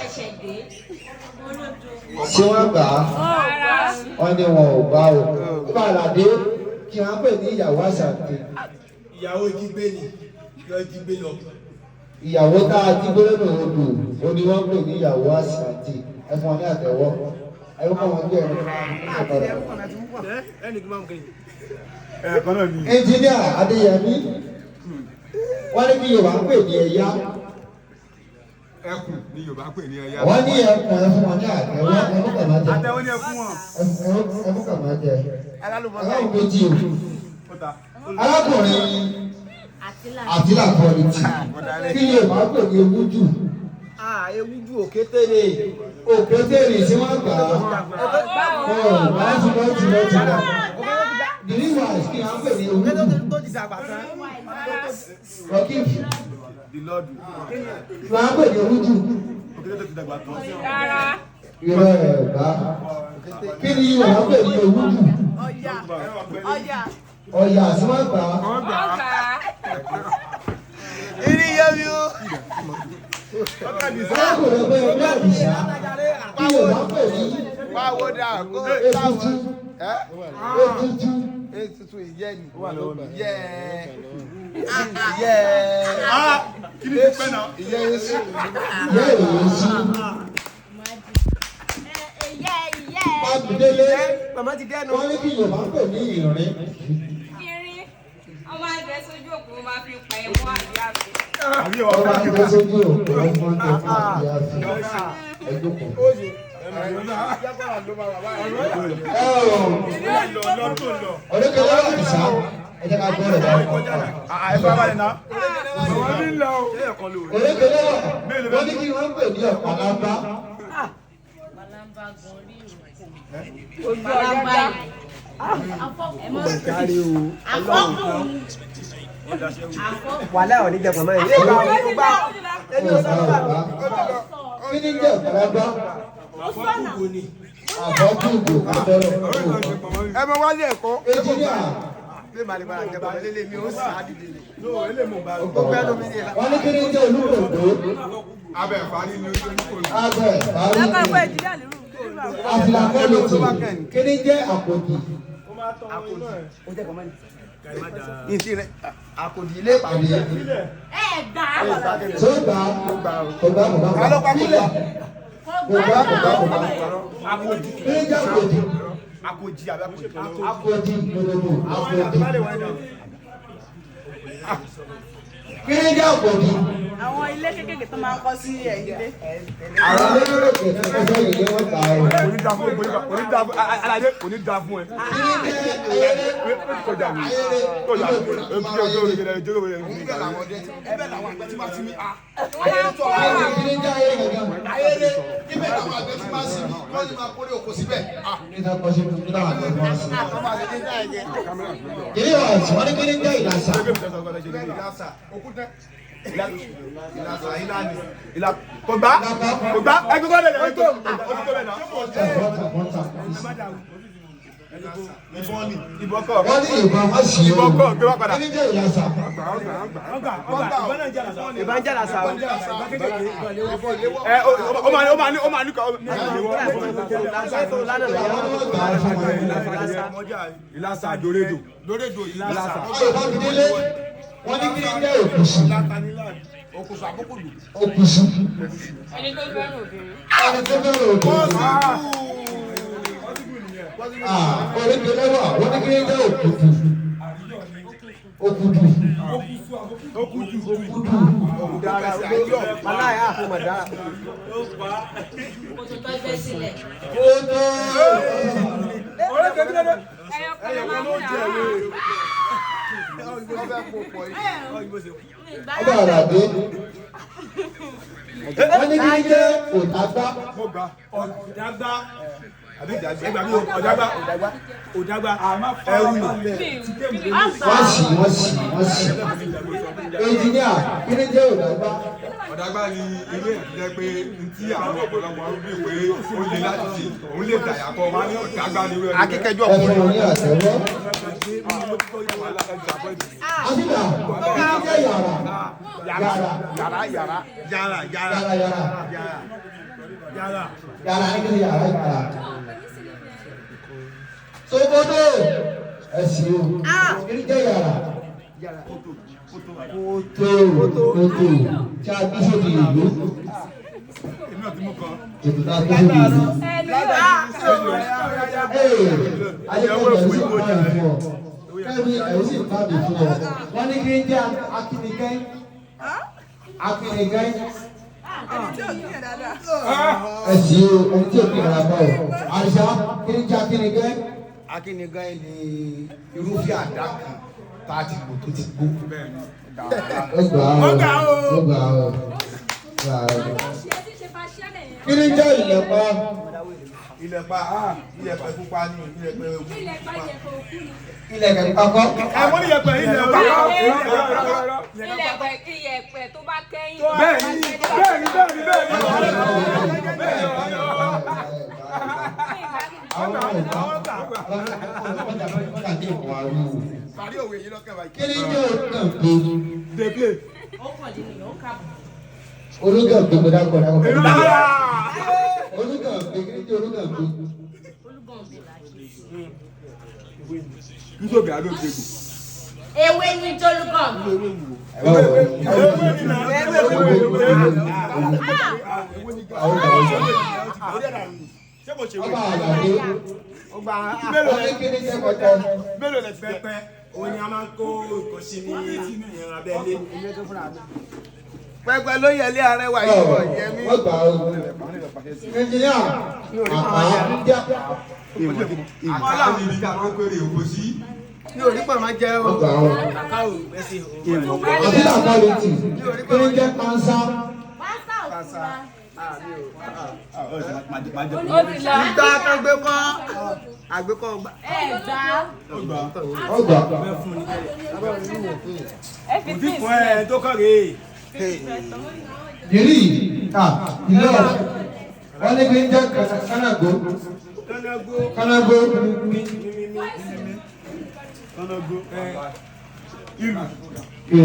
Ṣẹ̀ṣẹ̀ dé. Ṣé wọ́n gbà á? Wọ́n ní wọn ò gbà o. Ọba Àlàdé, kí wọ́n pè ní ìyàwó àṣàǹtì? Ìyàwó jígbé ni, yọ jígbé lọ. Ìyàwó tá a jí gbé lọ́nà odò ó ní wọ́n pè ní ìyàwó àṣàǹtì. Ẹ fún wọn ní àtẹ́wọ́. Ẹ fún wọn ní ẹ̀rọ padà. Ẹ̀ẹ̀kan náà ni. Ẹnjìníà Adéyẹmí, wọ́n ní kí Yorùbá ń pè ní ẹ̀yá? Ẹkùn ni Yorùbá pè ní ẹ̀yà. Wọ́n ní ẹkùn. Ẹ fún wọn ní àtẹ́wọ́. Ẹ fún kàmá jẹ. Àtẹ̀wọ́ ni ẹ fún wọn. Ẹ fún kàmá jẹ. Aláwọ̀ méjì o. Ó ta. Arákùnrin Àtìlà. Àtìlà Quality, kí Yorùbá pè ní ewújù? Ewújú òkété ni. Òkété tí wọ́n gbà á? Ọ̀ láti lọ́tì lọ́tì náà. Dìríwáìsì, kí wọ́n pè ní ewújù? Tó ti dàgbà tán. Rọ́kìf, The Lord. kí wọ́n pè ní ewújù? Òkété tó ti dàgbà tán. Irọ́ ẹ̀ bá. Kí ni Yorùbá pè ní ewújù? Ọya. Ọya. Ọ̀yà, tí wọ́n gbà á? Wọ́n gbà á. Irí yẹ mi o. Arákùnrin ọgbẹ́ ẹgbẹ́ àdìsá, kí Yorùbá pè ní Báwo dà kó ètùtù? Ètùtù. Ètùtù ìyẹ́ ni. Ìyẹ́. Ìyẹ́. Ah! Kí ni ti pẹ́ náà? Ìyẹ́ Yéṣu. Ìyá ìròyìn. Ìyẹ́ ìyẹ́. Bámidélé, Màmá ti dẹ́nu. wọ́n ní kí Yorùbá pè ní ìrìn? Irin, wọ́n máa ń jẹ sójú òkú, wọ́n máa fi ń pa ẹmú àbí àbí. Àbí Wọ́n ọ̀rọ̀ máa ń gbé sójú òkú ọgbọ́n tó fún àbí àfi ẹgbẹ́kùn. Ẹ ò ọ̀dọ́kẹ́lẹ́ àdìsá, ẹ jẹ́ ká gbọ́ rẹ̀ dáadáa. Ẹ fara balẹ̀ náà. Àwọn ní lọ. Ọ̀dọ́kẹ́lẹ́ wà, wọ́n ní kí wọ́n pè ní ọ̀pálábá? Palamba gan rí ìròkò. Palamba yìí. Ẹ má Kárí o. Àfọ́kùn. Àfọ́kùn. Wàhálà ò ní jẹ pọ̀nmọ́ yìí. Ọ̀pá ọ̀pá. Kí ni jẹ́ ọ̀pálábá? Àfọ́kùgò abẹ́rẹ́ ọ̀pá. Ẹ mọ wálé ẹ̀kọ́. Ẹnjìníà. Bí màá lè bára jẹ pọ̀nmọ́ lélẹ̀ mi ó sì á dìde lè. Wọ́n ní kí ni jẹ́ olúkòdó? Abẹ́ ìfarí ni ojú kò ní. Abẹ́ ìparí. Àfìlà Quality, kí ni jẹ́ àpòdì? Ìsìn rẹ̀ àkòdì ilé ìpàdé. Ẹ gbà. Tó gbà á? Kò gbà, kò gbà, kò gbà. Kílẹ̀. Kò gbà, kò gbà, kò gbà. Kí ni jẹ́ àpòdì? Akojì àbí akojì. Àpòdì gbogbo àpòdì. Kí ni jẹ́ àpòdì? Àwọn ilé kéékèèké tó máa ń kọ́ sí ẹ̀yìn ilé. Àwọn olóyè tó kọjá yìí ni wọ́n gbà á o. Kò ní da fún ẹ, kò ní da fún ẹ, Aládé kò ní da fún ẹ. Kí ni jẹ́ ayẹyẹ? Kọjá mi. Kọjá mi. Ibẹ̀ làwọn ọdẹ ti ibẹ̀ làwọn àgbẹ̀ ti máa ti mi. Kí ni jẹ́ ayẹyẹ gangan? Ayére ibẹ̀ làwọn àgbẹ̀ ti máa sinmi wọ́n ti máa kórè oko síbẹ̀. Ní ká kọ́ sínú ní káwọn àgbẹ̀ máa sìn. Wọ́n máa ṣe dídá ẹ̀jẹ̀. Kìnìún ọ̀sán, wọ́n ní kí ni jẹ́ ìlàsà? Ìlàsà òkúta. Ìlàsà ìlànà. Kò gbá, kò gbá, ẹgbẹ́ kọ́ lẹ̀ ẹgbẹ́ tó bẹ̀ náà. Ìbọn Ìbọn ni, ìbọn kọ̀. Wọ́n ní ìbọn, wọ́n sì Ìbọn kọ̀, gbé wá padà. Kí ni jẹ́ ìlàsà? Ìbọn jẹ́ làṣà o. Ẹ ó máa ní ó máa ní ó máa ní kọ́. Làṣà tó lánàá Àwọn ni wọ́n gbà á fún wọn. Ìlàsà dòrédò. Dòrédò ìlàsà. Ayọ̀ Bámidélé, wọ́n ní kí ni jẹ́ òkùsù? Òkùsù àbókùlù. Òkùsù. Ẹni tó fẹ́ràn obìnrin. Ẹni tó fẹ́ràn òkùsù. Oríkèlè wà, wọ́n ní kí ni jẹ́ òkùdù? Òkùdù. Okudu. Òkùdù. Dára wàláyé àfọmọ̀ dára. Kòtò tó gbé sílẹ̀. Ó tó. Ọ̀rẹ́ kẹ́kẹ́ lẹ́dẹ́. Ẹyọ kan ló máa ń mú náà. Wọ́n fẹ́ kó pọ̀ yìí. Ọba Àlàdé, wọ́n ní kí ni jẹ́ òtágbá? Mo gbà. Ọ̀dàgbà. Àbí ìdàgbà mi ò ọ̀dàgbà. Ọ̀dàgbà. Ẹrú ni. Wọ́n sì, wọ́n sì, wọ́n sì. Ẹnjìníà, kí ni jẹ́ òtágbá? Ọ̀dàgbà ni ilé ìjẹ́ pé n tí àwọn ọ̀pọ̀lọpọ̀ ń bí pé ó le láti ṣe òun lè dàyà kọ wá ní ọ̀dàgbà ni wẹ́ẹ́. Akíkanjú Ẹ fún ọkùnrin. wọn ní àtẹ́wọ́. Àbílà, kí ni jẹ́ yàrá? Yàrá. Yàrá yàrá. Yàrá yàrá Yàrá yàrá. yàrá. Yàrá. Yàrá ní kí ni yàrá yàrá. Sokoto ẹ sì o. Kí ni jẹ́ yàrá? Kótó kótó tí a gbé sódì ìlú. Èmi náà ti mú kan. Ètò tá a gbé sódì ìlú. Ee, ayé kẹ́mi ẹ̀rú sì bá mi fún ọ. Kẹ́mi ẹ̀rú sì bá mi fún ọ. Wọ́n ní kí n jẹ́ akínigẹ́. Akínigẹ́. Ẹni tí ò kí yẹn dáadáa. Ẹ sì o, ẹni tí ò kí ara bá o. Àṣà kí n jẹ́ akínigẹ́. Akínigán ni irúfẹ́ àdá kan tá a ti lò tó ti gbó. Ó gbà á o. Ó gbà á o. Ó gbà á o. Kí ni jẹ́ ìlẹ̀pa? Ilẹ̀pa ilẹ̀pẹ̀ pupa ni ilẹ̀pẹ̀ pupa. Ilẹ̀kẹ̀ pakọ́. Ẹ mo ní yẹpẹ ilẹ̀ o. Ilẹ̀pẹ̀ iyẹ̀pẹ̀ tó bá kẹ́yìn. Bẹ́ẹ̀ni bẹ́ẹ̀ni bẹ́ẹ̀ni bẹ́ẹ̀ni. Àwọn ọ̀gá Parí òwe yìí lọ́kẹ́ báyìí. Kí ni jẹ́ olúgàngbé? Dey play. Ó kàn dín nìyẹn, ó kàbọ̀. Olúgàngbé mo dákọ̀ dákọ̀. Olúgàngbé kí ni jẹ́ olúgàngbé? Olúgànbè là ṣe. Nítorí àlọ́ ògbègbè. Ewé ní jólúgànbè. Ewé ni nà. Ṣé kò ṣe Ọba wé? Àlàdé. Wọ́n ní kí ni jẹ́ kọjá? Mélòó lẹ ti jẹ? Pẹpẹ òun ni a máa ń kó nǹkan sí ní ìran abẹ́lé. Pẹpẹ ló yẹlé arẹwà yìí bọ̀ yẹmí. Wọ́n gbà ó. Ẹnjìníà, àpá ń jẹ́ Àkàrà ni ibi tí a máa ń pèrè òkò sí. Mi ò rí pọ̀ máa jẹ o. Wọ́n gbà ó. Àbí làkàlùtì, kí ni jẹ́ panṣá? Pásá òkúra. Ó ti lọ. Ìgbà kan gbé kọ́ àgbékọ́ gbà. Ẹ gbà. Wọ́n gbà. Ẹ fi Kò tí tí fún ẹ tó kọ̀ rèé. Yìí ìlọ wọ́n ní kí n jẹ́ kánágó. Kánágó. Kánágó. Mímí. Kánágó. Ìlú.